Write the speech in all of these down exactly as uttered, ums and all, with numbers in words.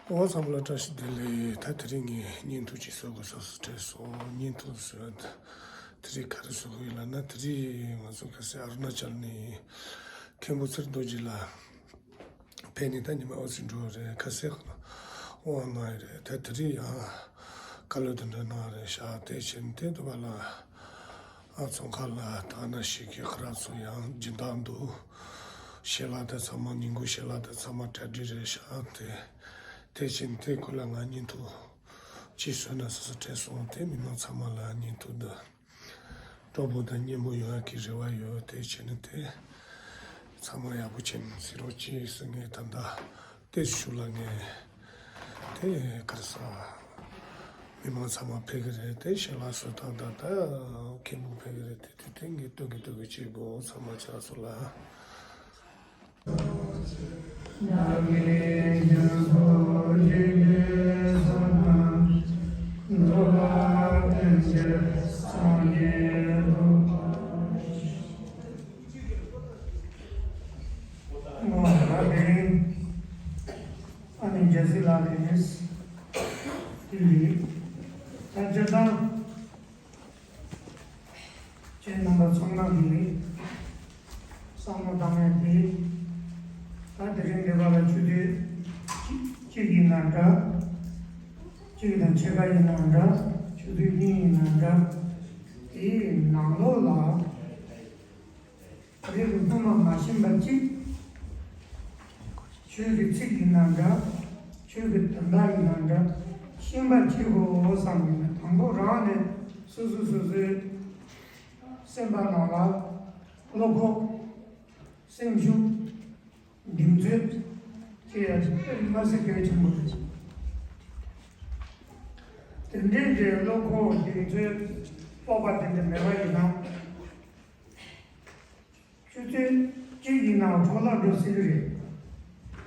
ཨོ་ཚང་མ་ལ་བཀྲ་ཤིས་བདེ་ལེགས། ད་དེ་རིང་ངས་བརྙན་ཐུང་ཅིག་བཟོ་དགོས་བསམ་སོང་དྲན་སོང་། བརྙན་ཐུང་བཟོས། དེ་རིང་ག་རེ་བཟོ་གི་ཡོད་ལབ་ན། དེ་རིང་ང་ཚོ་ག་ས་ཨ་རུ་ན་ཅལ་ནས་མཁན་པོ་ཚེ་རིང་རྡོ་རྗེ་ལགས་ཕེབས་ནས་ད་ཉི་མ་ཨོ་ཙི་འགྲོ་རེད། ཁ་སང་ཁོ་ན་དབང་གནང་ཡོད་རེད། ད་དེ་རིང་ཡང་བཀའ་སློབ་དེ་འདྲ་གནང་རེད་ཤག་དེ་བྱས་ནས་དེ་དུ་བ་ལ། ཨ་ཚོང་ཁ་ལ་ད་ན་ཞིག་གི་ཁ་ར་ཚོ་ཡང་སྦྱིན་བདག་འདུག་ཞལ་ལག་དེ་ཚང་མ་ཉིན་གུང་ཞལ་ལག་དེ་ཚང་མ་གྲ་སྒྲིག་རེད་ཤག་དེ་དེ་བྱས་ནས་དེ་ཁོ་ལ་ང་བརྙན་ཐུང་ཅིག་བཟོས་ན་བཟོ་ས་དྲན་སོང་། དེ་མི་མང་ཚང་མ་ལ་བརྙན་ཐུང་འདི་སྤྲོ་པོ་དང་སྙན་པོ་ཡོང་ཡག་གི་རེ་བ་ཡོད། དེ་བྱས་ནས་དེ་ཚང་མ་ཡག་པོ་བྱས་ནས་གཟིགས་རོགས་གྱིས་ཟེར། ངས་ད་ལྟ་དེ་ཞུ་ལ་ངས་དེ་ག་རེ་ཟ། མི་མང་ཚང་མ་ཕེབས་ཀྱི་རེད། དེ་ཞལ་ལག་བཟོ་སྟངས་དང་། ད་མཁན་པོ་ཕེབས་ཀྱི་རེད། དེ་དེ་དེ་ངས་སྟོན་གྱི་སྟོན་གྱི་བྱེད་དགོས། ཚང་མ་ཁྱེད་རང་ཚོ་ལ། ཨ་ནི་རྒྱལ་སྲས་ལགས་རེད། དེ་རེད། ད་སྤྱིར་བཏང་ཁྱེད་རྣམ་པ་ཚང་མ་གི་བསམ་བློ་བཏང་ཡ་དེ། ད་དེ་རིང་འདི་ག་ལ་ཆུ་ཚོད་གཅིག་ཡིན་ན་འདྲ། གཅིག་དང་ཕྱེད་ཀ་ཡིན་ན་འདྲ། ཆུ་ཚོད་གཉིས་ཡིན་ན་འདྲ། དེའི་ནང་ལོགས་ལ། རེ་རེ་སྔོན་མ་མ་ཤེས་པ་གཅིག་ཆོས་ཀྱི་ཚིག་ཡིན་ན་འདྲ། ཆོས་ཀྱི་དོན་དག་ཡིན་ན་འདྲ། ཤེས་པར་བྱེད་དགོས་བསམ་ནས། དང་པོ་རང་ནས་སོ་སོ་སོ་སོའི་སེམས་པ་ནང་ལ་བློ་ཁོག་སེམས་ཤུགས། གདེང་ཚོད་ཅེས་ཡ་དཔེ་མ་སྲིད་གལ་ཆེན་པོ་རེད། དེ་འདྲའི་གི་བློ་ཁོག་གདེང་ཚོད་སྤོབས་པ་དེ་འདྲ་མེད་པ་ཡིན་ན། ཆུ་ཚོད་གཅིག་ཡིན་ནའང་འཕྲོ་བརླག་འགྲོ་སྲིད་ཀྱི་རེད།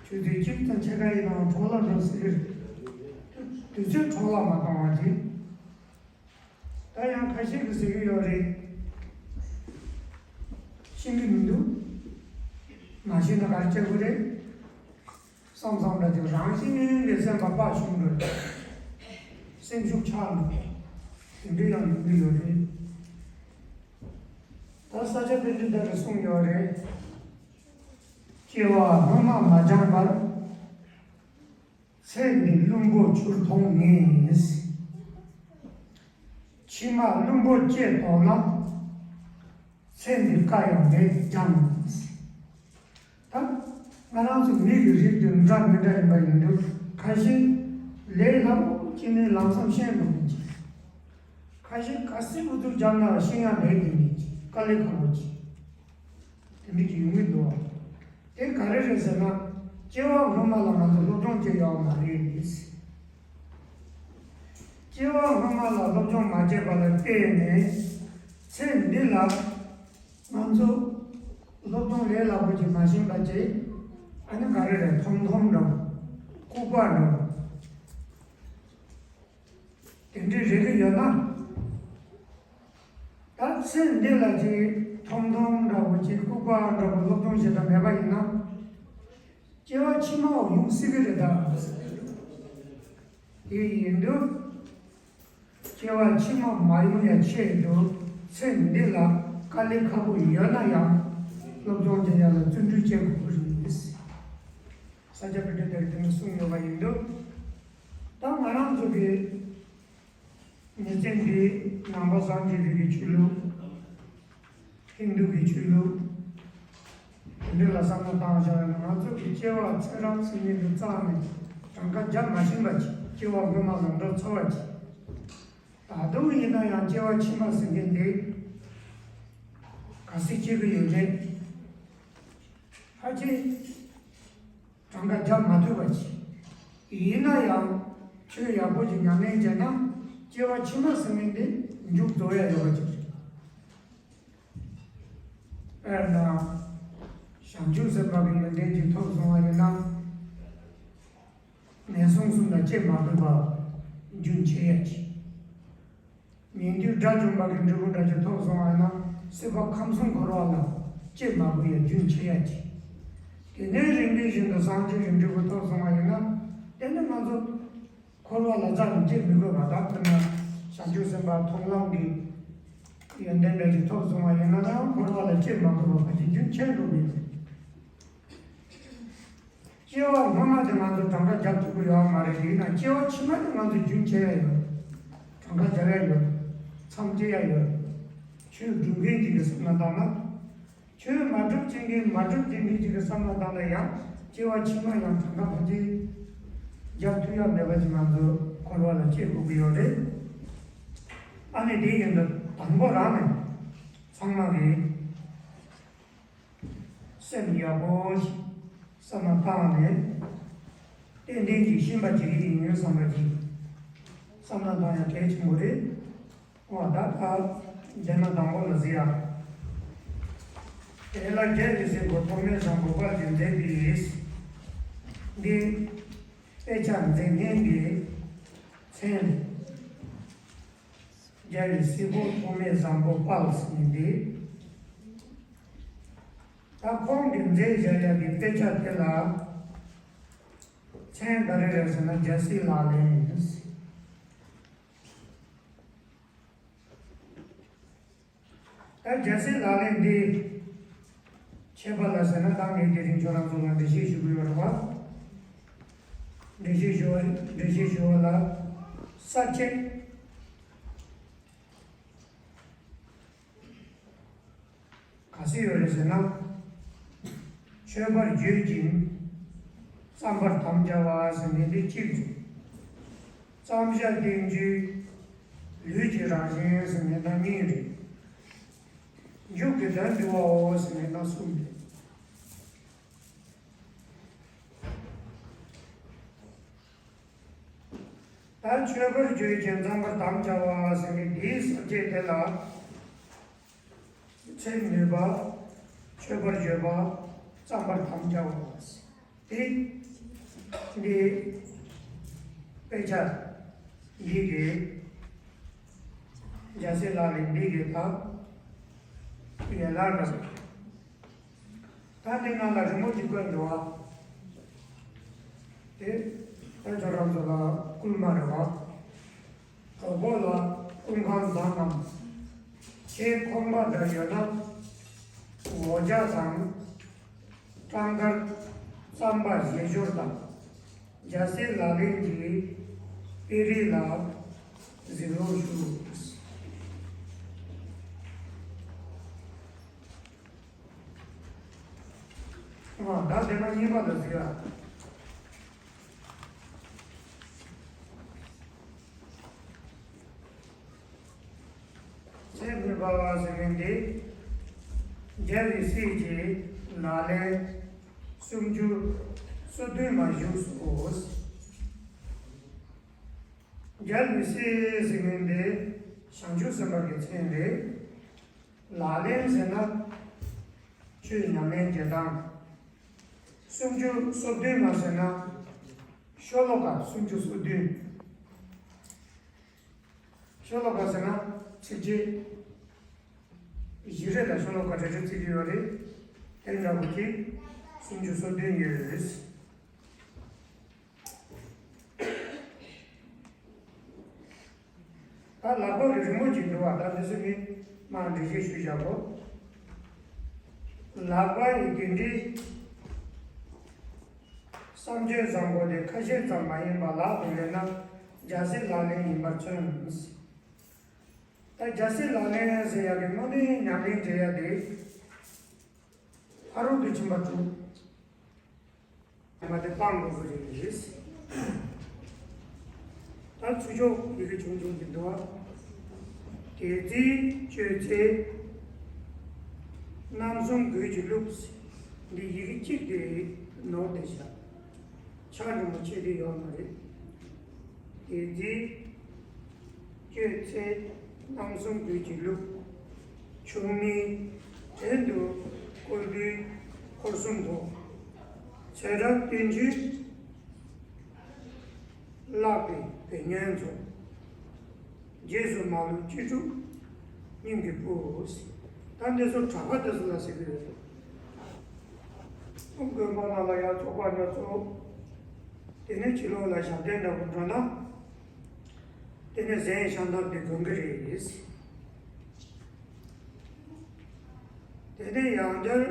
ཆུ་ཚོད་གཅིག་དང་ཕྱེད་ཀ་ཡིན་ནའང་འཕྲོ་བརླག་འགྲོ་སྲིད་ཀྱི་རེད། དུས་ཚོད་འཕྲོ་བརླག་མ་གཏོང་བ་ཅིག་ད་ཡང་ཁ་ཤས་ཀྱིས་ཟེར་གྱི་ཡོད་རེད། ཤེས་ཀྱི་མི་འདུག་མ་ཤེས་ན་ག་རེ་བྱེད་དགོས་རེད། བསམ་བསམ་འདྲ་ཅིག་རང་བཞིན་གྱིས་སེམས་པ་ཕར་ཞུམ་འགྲོ། སེམས་ཤུགས་ཆག་འགྲོ། དེ་འདྲ་ཡང་ཡོང་གི་ཡོད་རེད། ད་ས་སྐྱ་པཎྜི་ཏ་གིས་གསུངས་ཡོད་རེད། སྐྱེ་བ་སྔོན་མ་མ་སྦྱངས་པར། ཚེ་འདི་བླུན་པོ་ཆུར་མཐོང་ངེས། ཕྱི་མ་བླུན་པོ་སྐྱེས་དོགས་ན། ཚེ་འདི་བཀའ་ཡང་མེད་ཀྱང་། ད་ང་རང་ཚོ་མི་གི་རིགས་དེ་འདྲ་མི་འདྲ་ཡིན་པ་ཡིན་དུས། ཁ་ཤས་ལས་སླ་པོ་ཅིག་ནས་ལམ་སང་ཤེས་འགྲོ་མཁན་ཅིག་ཁ་ཤས་ག་ཚོད་འུ་ཚུགས་བརྒྱབ་ན་ཤེས་ཡ་མེད་མཁན་ཅིག་དཀའ་ལས་ཁག་པོ་ཅིག་དེ་འདྲ་ཅིག་ཡོང་གི་འདུག་དེ་ག་རེ་རེད་ཟེར་ན། སྐྱེ་བ་སྔོན་མ་ལ་ང་ཚོ་སློབ་སྦྱོང་བྱས་ཡོད་མ་རེད། སྐྱེ་བ་སྔོན་མ་ལ་སློབ་སྦྱོང་མ་བྱས་པ་ལ་བརྟེན་ནས། ཚེ་འདི་ལ་ང་ཚོ་སློབ་སྦྱོང་ལས་སླ་པོ་ཅིག་མ་ཤེས་པ་ཅིག་ཨ་ནི་ག་རེ་རེད། ཐོམ་ཐོམ་འདྲ་བོ། ལྐུགས་པ་འདྲ་བོ། དེ་འདྲའི་རེ་གི་ཡོད་ན། ད་ཚེ་འདི་ལ་ཅིག་ཐོམ་ཐོམ་འདྲ་བོ་ཅིག་ལྐུགས་པ་འདྲ་བོ་སློབ་སྦྱོང་བྱེད་སྟངས་མེད་པ་ཡིན་ན། སྐྱེ་བ་ཕྱི་མ་འོ་ཡོང་སྲིད་གི་རེད་ད། དེ་ཡིན་དུས། སྐྱེ་བ་ཕྱི་མ་མ་ཡོང་ཡ་ཆེད་དུ། ཚེ་འདི་ལ་དཀའ་ལས་ཁག་པོ་ཡོད་ན་ཡང་། སློབ་སྦྱོང་བྱེད་ཡ་ལ་བརྩོན་འགྲུས་བྱེད་དགོས་ཀྱི་རེད། ས་སྐྱ་པཎྜི་ཏས་དེ་འདྲ་གསུངས་ཡོད་པ་ཡིན་དུས། ད་ང་རང་ཚོ་གི་ཉིན་མཚན་འདི་ནང་པ་སངས་རྒྱས་པའི་གི་ཆོས་ལུགས། ཧིན་དུ་གི་ཆོས་ལུགས། དེ་འདྲ་ལ་བསམ་བློ་བཏང་བཞག་ཡོད་ན། ང་ཚོ་གི་སྐྱེ་བ་ཚེ་རབས་ཚེ་གཉིས་དུ་བརྩམས་ནས་གྲངས་ཀ་རྒྱབ་མ་ཤེས་པ་ཅིག་སྐྱེ་བ་སྔོན་མ་ལ་འགྲོ་ཚར་བ་ཅིག་ད་དུང་ཡིན་ན་ཡང་སྐྱེ་བ་ཕྱི་མ་ཟེར་མཁན་དེ་ག་ཚོད་སྐྱེ་གི་ཡོད་རེད། ཕལ་ཆེར་གྲངས་ཀ་རྒྱབ་མ་ཐུབ་པ་ཅིག་ཡིན་ན་ཡང་ཆོས་ཡག་པོ་ཅིག་ཉམས་ལེན་བྱས་ན། སྐྱེ་བ་ཕྱི་མ་ཟེར་མཁན་དེ་མཇུག་རྫོགས་ཡ་ཡོད་པ་ཅིག་རེད། དཔེར་ན། བྱང་ཆུབ་སེམས་དཔའ་གི་ཡོན་ཏན་ཅིག་ཐོབ་སོང་བ་ཡིན་ན། ངན་སོང་གསུམ་ལ་སྐྱེ་མ་དགོས་པ་རྒྱུན་ཆད་ཡ་ཅིག་ཉན་ཐོས་དགྲ་བཅོམ་པ་གི་འབྲས་བུ་འདྲ་ཅིག་ཐོབ་སོང་བ་ཡིན་ན། སྲིད་པ་ཁམས་གསུམ་འཁོར་བ་ལ་སྐྱེ་མ་དགོས་ཡ་རྒྱུན་ཆད་ཡ་ཅིག་དེ་ནས་རིམ་པས་བཞིན་དུ་སངས་རྒྱས་ཀྱི་འབྲས་བུ་ཐོབ་སོང་བ་ཡིན་ན། དེ་ནི་ང་ཚོ་ འཁོར་བ་ལ་རྩ་ནས་སྐྱེ་མི་དགོས་པ་དང་། དཔེར་ན་བྱང་ཆུབ་སེམས་དཔའ་མཐོང་ལམ་གྱི་ཡོན་ཏན་འདྲ་ཞིག་ཐོབ་སོང་བ་ཡིན་ན་ཡང་། འཁོར་བ་ལ་སྐྱེ་མ་དགོས་པ་ཕལ་ཆེར་རྒྱུན་ཆད་འགྲོ་གི་ཡོད། སྐྱེ་བ་སྔོན་མ་དེ་ང་ཚོ་གྲངས་ཀ་རྒྱབ་ཐུབ་ཀྱི་ཡོད་མ་རེད། ཡིན་ན་སྐྱེ་བ་ཕྱི་མ་དེ་ང་ཚོ་རྒྱུན་ཆད་ཡ་ཡོད། གྲངས་ཀ་རྒྱབ་ཡ་ཡོད། མཚམས་བཅད་ཡ་ཡོད། ཆོས་སྒྲུབ་མཁན་ཅིག་གི་བསམ་བློ་བཏང་ན། ཆོས་མ་སྒྲུབ་བྱེད་མཁན་མ་སྒྲུབ་བྱེད་མཁན་ཅིག་གི་བསམ་བློ་བཏང་ན་ཡང་། སྐྱེ་བ་ཕྱི་མ་ཡང་གྲངས་ཀ་ཕལ་ཆེར་རྒྱབ་ཐུབ་ཡ་མེད་པ་ཅིག་ང་ཚོ་འཁོར་བ་ལ་སྐྱེ་དགོས་ཀྱི་ཡོད་རེད། ཨ་ནི་དེ་ཡིན་དུས་དང་པོ་རང་ནས་ཚང་མ་གིས་སེམས་ཡག་པོ་ཞིག་བསམ་བློ་བཏང་ནས། ཏན་ཏན་གྱིས་ཤེས་པ་བྱེད་ཀྱི་ཡིན་བསམ་པ་ཅིག་བསམ་བློ་བཏང་ཡ་གལ་ཆེན་པོ་རེད། འོ་ད་ད་འདི་ན་དང་པོ་ལ་གཟིགས་ཡ། དེ་ལ་རྒྱལ་བའི་སྲས་པོ་ཐོགས་མེད་བཟང་པོ་དཔལ་གྱིས་མཛད་པའི། འདི་དཔེ་ཆ་མཛད་མཁན་གྱི་མཚན་རེད། རྒྱལ་བའི་སྲས་པོ་ཐོགས་མེད་བཟང་པོ་དཔལ་ཟེར་མཁན་འདི། ད་ཁོང་གིས་མཛད་བཞག་ཡ་གི་དཔེ་ཆ་དེ་ལ་མཚན་ག་རེ་རེད་ཟེར་ན། རྒྱལ་སྲས་ལག་ལེན་ཡིན། ད་རྒྱལ་སྲས་ལག་ལེན་འདི་མཁྱེན་པ་ལ་ཟེར་ན། ད་ངས་དེ་རིང་ཁྱོད་རང་ཚོ་ལ་འགྲེལ་བཤད་ཞུ་གི་ཡོད་རེད་བ། འགྲེལ་བཤད་ཞུ་བ་འགྲེལ་བཤད་ཞུ་བ་ལ་ས་བཅད་ག་ཚོད་ཡོད་རེད་ཟེར་ན། མཆོད་པར་བརྗོད་ཅིང་བརྩམ་པར་དམ་བཅའ་བ་ཟེར་མཁན་འདི་གཅིག་རེད། བརྩམ་བྱ་བསྟན་བཅོས་ལུས་ཀྱི་རང་བཞིན་ཟེར་མཁན་ད་གཉིས་རེད། མཇུག་གི་དོན་བསྡུ་བའོ་ཟེར་མཁན་ད་གསུམ་རེད། ད་མཆོད་པར་བརྗོད་ཅིང་བརྩམ་པར་དམ་བཅའ་བ་ཟེར་མཁན་འདིའི་ས་བཅད་དེ་ལ། མཚན་ནུས་པ། མཆོད་པར་བརྗོད་པ། བརྩམ་པར་དམ་བཅའ་བ། དེ་འདི་དཔེ་ཆ་འདི་གི་རྒྱལ་སྲས་ལག་ལེན་འདི་གི་ད་ཡན་ལག་རེད། ད་འདི་ནང་ལ་རི་མོ་ཅིག་བཀོད་འདུག་བ། དེ་ད་ཁྱོད་རང་ཚོ་ལ་སྐུལ་མ་རེད་བ། གྲོགས་པོ་ལ་སྐུ་ཁམས་བཟང་ངམ། ཁྱེད་ཁོམ་པ་འདྲ་ཡོད་ན། ངོ་རྒྱ་དང་། སྤྲང་ཀར་རྩམ་པ་བཞེས་སྦྱོར་དང་། རྒྱལ་སྲས་ལག་ལེན་གྱི་དཔེ་རིས་ལ་གཟིགས་རོགས་ཞུ། ཨ། ད་དེ་ན་གཉིས་པ་ལ་གཟིགས་ཡ། མཚན་ནུས་པ་ཟེར་མཁན་དེ་རྒྱལ་བའི་སྲས་ཀྱི་ལག་ལེན་སུམ་ཅུ་སོ་བདུན་མ་བཞུགས་སོ། རྒྱལ་བའི་སྲས་ཟེར་མཁན་དེ་བྱང་ཆུབ་སེམས་དཔའ་གི་མཚན་རེད། ལག་ལེན་ཟེར་ན་ཆོས་ཉམས་ལེན་བྱེད་སྟངས། སུམ་ཅུ་སོ་བདུན་མ་ཟེར་ན་ཤོ་ལོ་ཀ་སུམ་ཅུ་སོ་བདུན། ཤོ་ལོ་ཀ་ཟེར་ན་ཚིགས་བཅད་བཞི་རེ་ལ་ཤོ་ལོ་ཀ་རེ་རེ་བརྩི་གི་ཡོད་རེད། དེ་འདྲ་པོ་ཅིག་སུམ་ཅུ་སོ་བདུན་ཡོད་རེད། ད་ལག་པ་གི་རི་མོ་ཅིག་འདུག་བ། ད་འདི་ཚོ་ངས་མར་འགྲེལ་བཤད་ཞུས་བཞག་གོ། ལག་པ་ཡི་གེ་འདི་བསམ་བརྗོད་བཟང་པོ་དེ་ཁ་བཤད་ཙམ་མ་ཡིན་པར་ལག་ཏུ་ལེན་ན་རྒྱལ་སྲས་ལག་ལེན་ཡིན་པར་མཚོན། ད་རྒྱལ་སྲས་ལག་ལེན་ཟེར་ཡ་གི་དངོས་གནས་ཉམས་ལེན་བྱེད་ཡ་དེ་ཕ་རོལ་ཏུ་ཕྱིན་པ་དྲུག་ང་དེ་སྤང་དགོས་ཀྱི་རེད། ད་ཚུར་ཕྱོགས་ཡི་གེ་ཆུང་ཆུང་ཅིག་འདུག་བ། དེ་རྩིས་གཅོད་ཚེ་རྣམ་གསུམ་དགོས་ཀྱི་ལུགས། འདི་ཡི་གེ་གཅིག་དེ་ནོར་ཏེ་བཞག་ཕྱག་འགྲོ་མ་ཆད་དེ་ཡོད་མ་རེད། དེ་རྩིས་གཅོད་ཚེ་རྣམ་གསུམ་དགོས་ཀྱི་ལུགས། ཆུང་མའི་བྲན་དུ་བཀོལ་བུའི་འཁོར་གསུམ་ཐོག་ཚེ་རབས་བསྟན་བཅོས་བརླག་པའི་བུ་ཉོན་ཚོ། རྗེས་སུ་མ་ལུས་ཅི་སྒྲུབ་སྙིང་གི་དཔུ། ད་འདི་ཚོ་གྲྭ་པ་དེ་ཚོ་ལ་ཟེར་གི་ཡོད་དོ། དགོན་པ་ནང་ལ་ཡང་ཚོགས་པ་ཉོ་ཚོགས། དེ་ནས་ཕྱི་ལོགས་ལ་ཞབས་བརྟན་འདྲ་པོ་འགྲོ་ན། དེ་ནས་གཟན་ཤམ་ཐབས་དེ་གོན་གྱི་རེད། དེ་ནས་ཡང་བསྐྱར་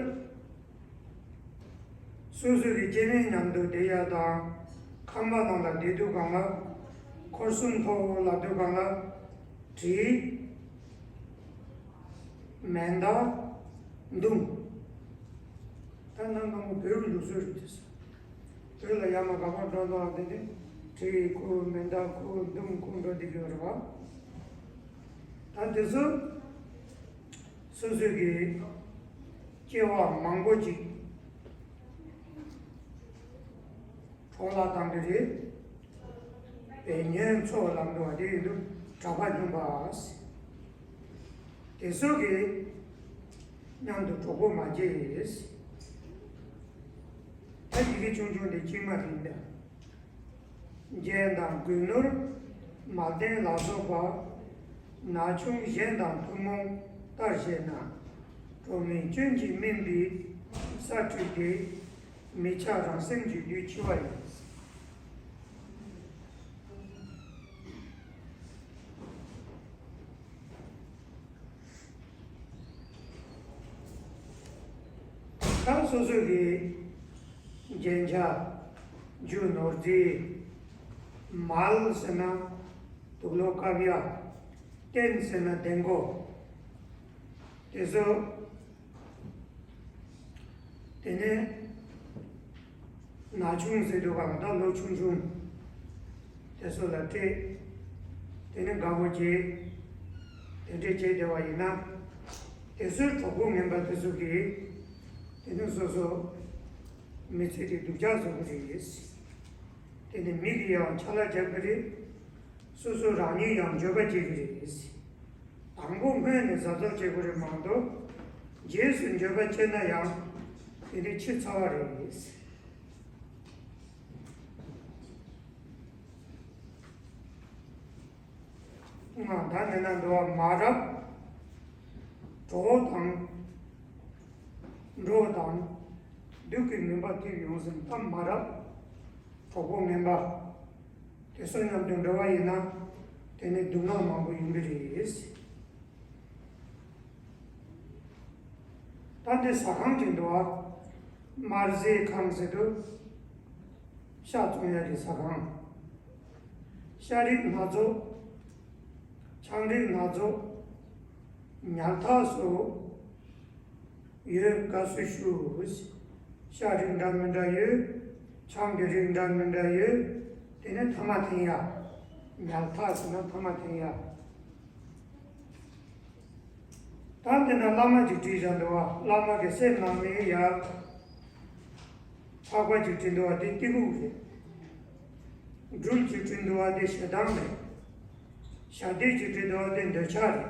སོ་སོ་གི་སྐྱེ་དམན་མཉམ་དུ་བསྡད་ཡ་དང་། ཁང་པ་ནང་ལ་བསྡད་དུས་སྒང་ལ། འཁོར་གསུམ་ཐོག་ལ་སྡོད་སྒང་ལ། གྲི། མེ་མདའ། མདུང་། ད་ནང་ནང་བོད་ཀྱི་ལུགས་སྲོལ་རེད་དེ། བོད་ལ་ཡར་མར་ག་པར་འགྲོ་དང་དེ་ནས་གྲི་ཁུར། མེ་མདའ་ཁུར། མདུང་ཁུར་འགྲོ་བསྡད་ཀྱི་ཡོད་རེད་བ། ད་དེ་ཚོ་སོ་སོ་གི་སྐྱེ་བ་མང་པོ་ཅིག་འཕྲོ་བརླག་བཏང་གི་རེད། པའི་ཉོན་ཚོགས་ལ་འགྲོ་བ་དེ་ཡིན་དུས་གྲགས་པ་སྙོམས་པ། དེ་ཚོ་གི་མཉམ་དུ་གྲོགས་པོ་མ་བྱེད། ད་ཡི་གེ་ཆུང་ཆུང་དེ་གཅིག་མ་རེད་འདི། རྒྱན་དང་གོས་ནོར་མ་ལྡན་ལ་སོགས་པ། ན་ཆུང་གཞན་དང་ཐུན་མོང་ལྟར་བཤད་ན། གྲོགས་མེད་སྐྱོན་གྱིས་སྨིན་པའི་ས་ཁྲོད་དེ། མི་ཆགས་རང་སེམས་ཀྱི་ལུས་འཆི་བ་ཡིན། ད་སོ་སོ་གི་རྒྱན་ཆ། རྒྱུ་ནོར་རྫས། མལ་ཟེར་ན་དུག་ལོག་བཀབ་ཡ། རྟེན་ཟེར་ན་གདན་སྒོ། དེ་ཚོ། དེ་ནས་ན་ཆུང་ཟེར་དུས་སྒང་ལ་ད་ལོ་ཆུང་ཆུང་དེ་ཚོ་ལ་སྤྲད། དེ་ནས་དགའ་པོ་བྱེད། དེ་འདྲས་བྱས་བསྡད་པ་ཡིན་ན། དེ་ཚོའི་གྲོགས་པོ་ངན་པ་དེ་ཚོ་གིས་དེ་ནས་སོ་སོ་མི་ཚེ་དེ་སྡུག་ཅག་བཟོ་གི་རེད། དེ་ནས་མི་གིས་ཡང་ཆ་ལག་རྒྱག་གི་རེད། སོ་སོ་རང་ཉིད་ཡང་འགྱོད་པ་སྐྱེ་གི་རེད། དང་པོ་སྔོན་ནས་གཟབ་གཟབ་བྱེད་དགོས་རེད་མ་གཏོགས། རྗེས་སུ་འགྱོད་པ་སྐྱེས་ན་ཡང་དེ་ནི་ཕྱི་ཚ་བ་རེད། ང་ད་ནི་ན་འདུ་བ་མ་རབས། གྲོགས་དང་། འགྲོགས་དང་། སྡུག་གི་མུན་པ་ཐེབས་ཡོང་ཟིན་ད་མ་རབས། གྲོགས་པོ་ངན་པ། དེ་ཚོ་མཉམ་དུ་འགྲོ་བ་ཡིན་ན། དེ་ནི་སྡུག་བསྔལ་མང་པོ་ཡོང་གི་རེད། ད་འདི་ཟ་ཁང་ཅིག་འདུག་བ། དམར་ཟས་ཁང་ཟེར་དུས། ཤ་བཙོང་ཡ་གི་ཟ་ཁང་། ཤ་རིགས་སྣ་ཚོགས། ཆང་རིགས་སྣ་ཚོགས། ཉལ་ཐ་སོགས། ཡོད། དགའ་བསུ་ཞུ། ཤ་རིགས་འདྲ་མི་འདྲ་ཡོད། ཆང་གི་རིགས་འདྲ་མི་འདྲ་ཡོད། དེ་ནས་ཐ་མག་འཐེན་ཡ། ཉལ་ཐ་ཟེར་ན་ཐ་མག་འཐེན་ཡ། ད་དེ་ན་བླ་མ་ཅིག་བྲིས་བཞག་འདུག་བ། བླ་མ་གི་སེམས་ནང་ནས་ཡ། ཕག་པ་ཅིག་བྲིས་འདུག་བ་དེ་གཏི་མུག་རེད། སྦྲུལ་ཅིག་བྲིས་འདུག་བ་དེ་ཞེ་སྡང་རེད། ཞྭ་དུད་ཅིག་བྲིས་འདུག་བ་དེ་འདོད་ཆགས་རེད།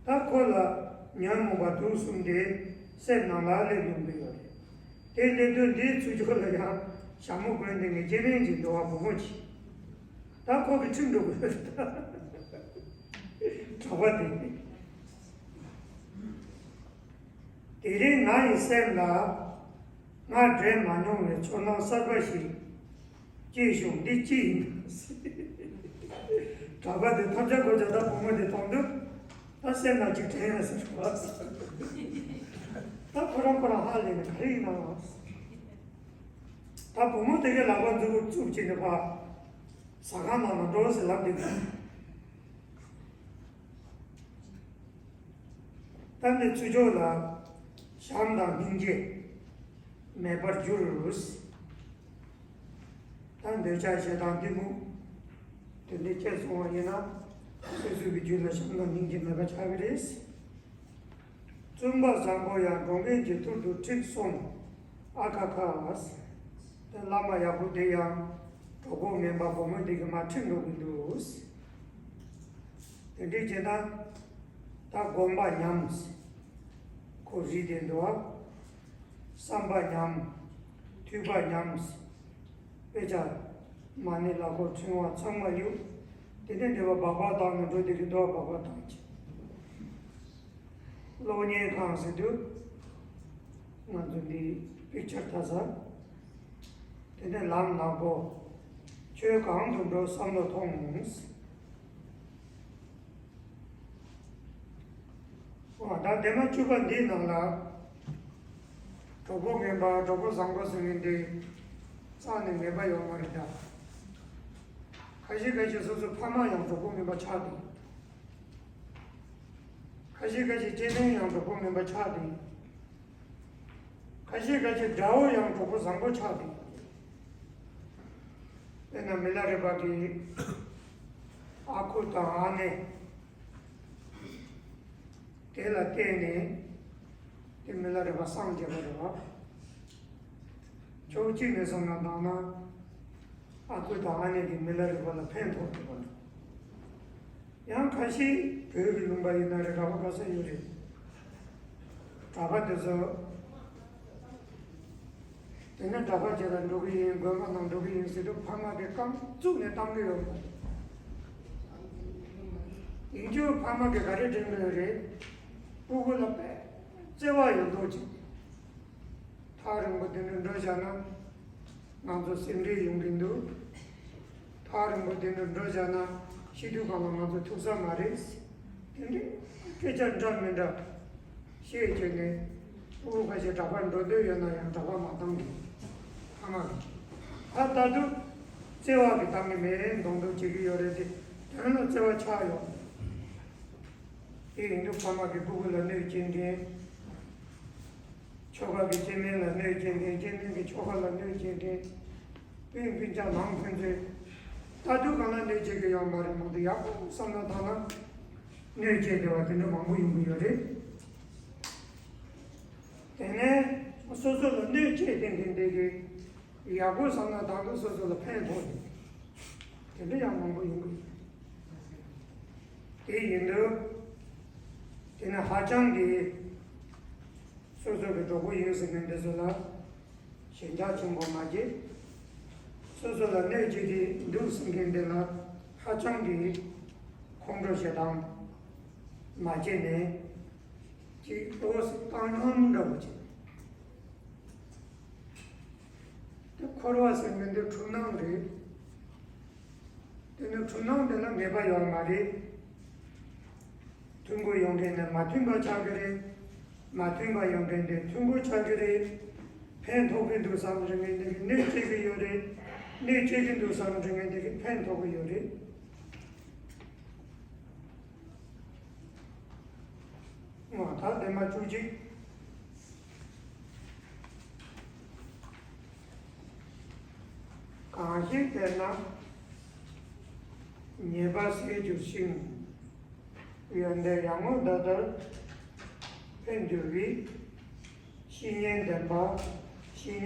ད་ཁོ་ལ་ཉོན་མོངས་པ་དུག་གསུམ་དེ་སེམས་ནང་ལ་སླེབས་ཡོང་གི་ཡོད་རེད། དེ་སླེབས་དུས་འདིའི་ཚུར་ཕྱོགས་ལ་ཡང་ཞྭ་མོ་གོན་དེ་ངའི་སྐྱེ་དམན་ཅིག་འདུག་བ་བུ་མོ་ཅིག་ད་ཁོ་གི་ཁྲིམས་འགྲོ་གི་ཡོད་རེད་ད། གྲྭ་པ་དེ། དེ་རིང་ང་ཡི་སེམས་ལ། ང་འདྲེན་མ་མྱོང་བའི་ཚོར་སྣང་གསར་པ་ཞིག་སྐྱེས་བྱུང་། འདི་ཅི་ཡིན། གྲྭ་པ་དེ་ཐབས་ཆག་གོ་ཆག་ད་བུ་མོ་དེ་མཐོང་དུས་ད་སེམས་ལ་ཅིག་དྲན་ཡོང་ཟེར་བ། ད་ཁོ་རང་ཁོ་རང་ཧ་ལས་ནས་ག་རེ་ཡིན་ནམ། ད་བུ་མོ་དེ་གའི་ལག་པ་མཛུབ་གུ་བཙུགས་བྱས་ནས་ཕར་ཟ་ཁང་ནང་ལ་འགྲོ་ཟེར་ལབ་བསྡད་ཀྱི། ད་འདི་ཚུར་ཕྱོགས་ལ་བྱམས་དང་སྙིང་རྗེ་མེད་པར་གྱུར། ད་འདོད་ཆགས་ཞེ་སྡང་གཏི་མུག་དེ་འདྲ་སྐྱེས་སོང་བ་ཡིན་ན། སོ་སོའི་རྒྱུད་ལ་བྱམས་དང་སྙིང་རྗེ་མེད་པ་ཆགས་ཀྱི་རེད། བཙུན་པ་བཟང་པོ་ཡང་འགྲོ་མཁན་གྱི་ཐུར་དུ་ཁྲིད་སོང་། ཨ་ཁ་ཁ། དེ་བླ་མ་ཡག་པོ་དེ་ཡང་གྲོགས་པོ་ངན་པ་བུ་མོ་དེ་གིས་མར་ཁྲིད་འགྲོ་གི་འདུག་དེ་འདྲའི་བྱས་ན་ད་སྒོམ་པ་ཉམས། ཁོ་རིགས་དེ་འདུག་བ། བསམ་པ་ཉམས། ཐོས་པ་ཉམས། དཔེ་ཆ་མ་ཎི་ལ་ཁོ་ཕྲེང་བ་ཚང་མ་གཡུག་དེ་ནས་འདི་བ་སྦག་སྦག་བཏང་ནས་འགྲོ་དེ་གི་འདུག་བ། སྦག་སྦག་བཏང་གི། གློག་བརྙན་ཁང་ཟེར་དུས་ང་ཚོ་འདི་པིག་ཅར་ལྟ་ས། དེ་ནས་ལམ་ནག་པོ། ཁྱོད་གང་དུ་འགྲོ་བསམ་བློ་ཐོངས། འོ་ད་ལྡེབ་མ་བཅུ་པ་འདིའི་ནང་ལ། གྲོགས་པོ་ངན་པ་གྲོགས་པོ་བཟང་པོ་ཟེར་མཁན་དེ་རྩ་ནས་ངན་པ་ཡོད་མ་རེད་ད། ཁ་ཤས་ཁ་ཤས་སོ་སོ་ཕ་མ་ཡང་གྲོགས་པོ་ངན་པ་ཆགས་འདུག་ཁ་ཤས་ཁ་ཤས་སྐྱེ་དམན་ཡང་གྲོགས་པོ་ངན་པ་ཆགས་འདུག་ཁ་ཤས་ཁ་ཤས་དགྲ་བོ་ཡང་གྲོགས་པོ་བཟང་པོ་ཆགས་འདུག་དཔེར་ན་མི་ལ་རས་པ་གི་ཨ་ཁུ་དང་ཨ་ནེ། དེ་ལ་བརྟེན་ནས་དེ་མི་ལ་རས་པ་སངས་རྒྱས་པ་རེད་བ། ཕྱོགས་གཅིག་ནས་བསམ་བློ་བཏང་ན། ཨ་ཁུ་དང་ཨ་ནེ་གིས་མི་ལ་རས་པ་ལ་ཕན་ཐོགས་ཐུབ་པ་རེད། ཡང་ཁ་ཤས་བོད་ཀྱི་ལུང་པ་ཡིན་ན་རེད། ག་པ་ག་ས་ཡོད་རེད། གྲྭ་པ་དེ་ཚོ། དེ་ནས་གྲྭ་པ་བྱས་ལ་འགྲོ་གི་ཡིན། དགོན་པ་ནང་འགྲོ་གི་ཡིན་ཟེར་དུས་ཕ་མ་གིས་རྐང་བཙུགས་ནས་གཏོང་གི་ཡོད་མ་རེད། ཡིན་རྒྱུ་ཕ་མ་གིས་ག་རེ་དྲན་གི་ཡོད་རེད། སྤུ་གུ་ལ་དཔེ་བརྩེ་བ་ཡོད་མདོག་ཅིག་ཐག་རིང་པོ་དེ་འདྲ་འགྲོ་བཞག་ན་ང་ཚོ་སེམས་ཁྲལ་ཡོང་གི་འདུག་ཐག་རིང་པོ་དེ་འདྲ་འགྲོ་བཞག་ན་ཤི་དུས་སྒང་ལ་ང་ཚོ་ཐུག་ས་མ་རེད། དེ་འདྲའི་སྐད་ཆ་འདྲ་མི་འདྲ་བཤད་བྱས་ནས། སྤུ་གུ་ཁ་ཤས་གྲྭ་པར་འགྲོ་འདོད་ཡོད་ན་ཡང་གྲྭ་པར་མ་བཏང་གི། ཕ་མ་གིས། ད་ལྟ་དུས་བརྩེ་བ་གིས་བཏང་གི་མེད་མདོག་མདོག་བྱེད་ཀྱི་ཡོད་རེད་དེ། དོན་ལ་བརྩེ་བ་ཆགས་ཡོད། དེ་ཡིན་དུས་ཕ་མ་གིས་སྤུ་གུ་ལ་གནོད་བྱེད་མཁན། ཁྱོ་ག་གིས་སྐྱེ་དམན་ལ་གནོད་བྱེད་མཁན། སྐྱེ་དམན་གྱིས་ཁྱོ་ག་ལ་གནོད་བྱེད་མཁན། སྤུན་སྤུན་ཀྱག་ནང་ཕན་ཚུན་ལྟ་དུས་སྒང་ལ་གནོད་བྱེད་ཀྱི་ཡོད་མ་རེད། མང་དུ་ཡག་པོ་བསམ་བློ་བཏང་ན་གནོད་བྱེད་བདེ་བ་དེ་འདྲ་མང་པོ་ཡོང་གི་ཡོད་རེད། དེ་ནས་སོ་སོ་ལ་གནོད་བྱེད་དེ་མཁན་དེ་གིས་ཡག་པོ་བསམ་བློ་བཏང་དུས་སོ་སོ་ལ་ཕན་ཐོགས་ནས་དེ་འདྲ་ཡང་མང་པོ་ཡོང་གི་ཡོད། དེ་ཡིན་དུས་དེ་ནི་ཧ་ཅང་གི་སོ་སོ་གི་གྲོགས་པོ་ཡིན་ཟེར་མཁན་དེ་ཚོ་ལ་ཞེན་ཆགས་ཆེན་པོ་མ་བྱེད། སོ་སོ་ལ་གནོད་བྱེད་ཀྱི་འདུག་ཟེར་མཁན་དེ་ལ་ཧ་ཅང་གི་ཁོང་ཁྲོ་ཞེ་སྡང་མ་བྱས་ནས་ཅིག་ཏོག་ཙམ་བཏང་སྙོམས་འདྲ་པོ་བྱེད། དེ་འཁོར་བ་ཟེར་མཁན་དེ་འཁྲུལ་སྣང་རེད། དེ་ནི་འཁྲུལ་སྣང་དེ་ལ་ངེས་པ་ཡོད་མ་རེད། མཐུན་པོ་ཡོང་མཁན་ནི་མ་མཐུན་པ་ཆགས་ཀྱི་རེད། མ་མཐུན་པ་ཡོང་མཁན་དེ་མཐུན་པོ་ཆགས་ཀྱི་རེད། ཕན་ཐོགས་ཀྱི་འདུག་བསམ་དྲན་མཁན་དེ་གིས་གནོད་བྱེད་ཀྱི་ཡོད་རེད། གནོད་བྱེད་ཀྱི་འདུག་བསམ་དྲན་མཁན་དེ་གིས་ཕན་ཐོགས་ཀྱི་ཡོད་རེད། འོ་ད་ལྡེབ་མ་བཅུ་གཅིག་གང་ཞིག་དེ་ན་ཉེས་པ་སེལ་འགྱུར་ཞིང་། ཡོན་ཏན་ཡར་ངོ་ཟླ་ལྟར་འཕེལ་འགྱུར་བའི། བཤེས་གཉེན་ལྡན་པ་བཤེས་གཉེན།